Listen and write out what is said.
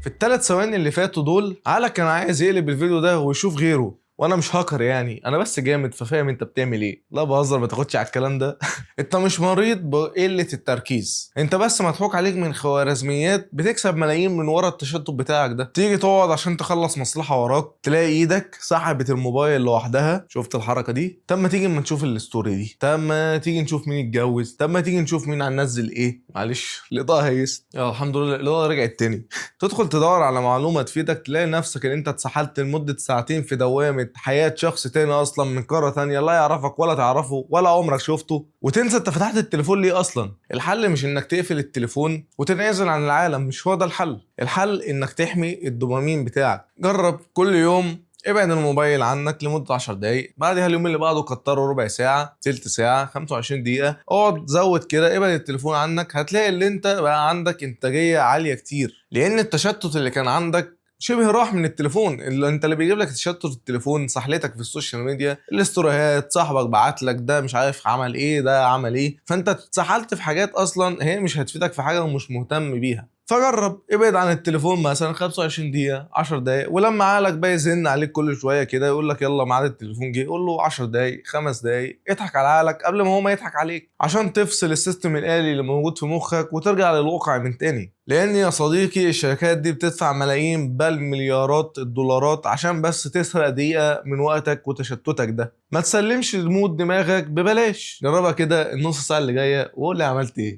في ال3 ثواني اللي فاتوا دول عقلك كان عايز يقلب الفيديو ده ويشوف غيره، وانا مش هاكر يعني، انا بس جامد ففاهم انت بتعمل ايه. لا بهزر، ما تاخدش على الكلام ده. انت مش مريض بقلة التركيز، انت بس مضحوك عليك من خوارزميات بتكسب ملايين من ورا التشتت بتاعك ده. تيجي تقعد عشان تخلص مصلحة وراك، تلاقي ايدك سحبت الموبايل لوحدها. شفت الحركة دي؟ طب ما تيجي اما نشوف ال story دي، طب ما تيجي نشوف مين اتجوز، طب ما تيجي نشوف مين هنزل ايه. معلش الاضاءة هيست، يا الحمد لله الاضاءة رجعت تاني. تدخل تدور على معلومة تفيدك، تلاقي نفسك ان انت اتسحلت لمدة ساعتين في دوامة حياة شخص تاني اصلا من قارة تانية، لا يعرفك ولا تعرفه ولا عمرك شفته، وتنسى انت فتحت التليفون ليه اصلا. الحل مش انك تقفل التليفون وتنعزل عن العالم، مش هو ده الحل. الحل انك تحمي الدوبامين بتاعك. جرب كل يوم ابعد الموبايل عنك لمدة 10 دقايق، بعدها اليوم اللي بعده كتره ربع ساعة، تلت ساعة، 25 دقيقة. اقعد زود كده، ابعد التليفون عنك، هتلاقي اللي انت بقى عندك انتاجية عالية كتير، لان التشتت اللي كان عندك شبه راح من التليفون. اللي انت اللي بيجيب لك تشتت التليفون سحلتك في ال social media، الاستوريهات، صاحبك بعت لك ده مش عارف عمل ايه، ده عمل ايه، فانت اتسحلت في حاجات اصلا هي مش هتفيدك في حاجة ومش مهتم بيها. فجرب ابعد عن التليفون مثلا 25 دقيقة، 10 دقايق، ولما عقلك بقى يزن عليك كل شوية كده يقول لك يلا ميعاد التليفون جه، قول له 10 دقايق، 5 دقايق. اضحك على عقلك قبل ما هو ما يضحك عليك، عشان تفصل ال system الآلي اللي موجود في مخك وترجع للواقع من تاني. لان يا صديقي الشركات دي بتدفع ملايين بل مليارات الدولارات عشان بس تسرق دقيقة من وقتك وتشتتك ده. ما تسلمش mood دماغك ببلاش. جربها كده النص ساعة اللي جاية وقول لي عملت ايه.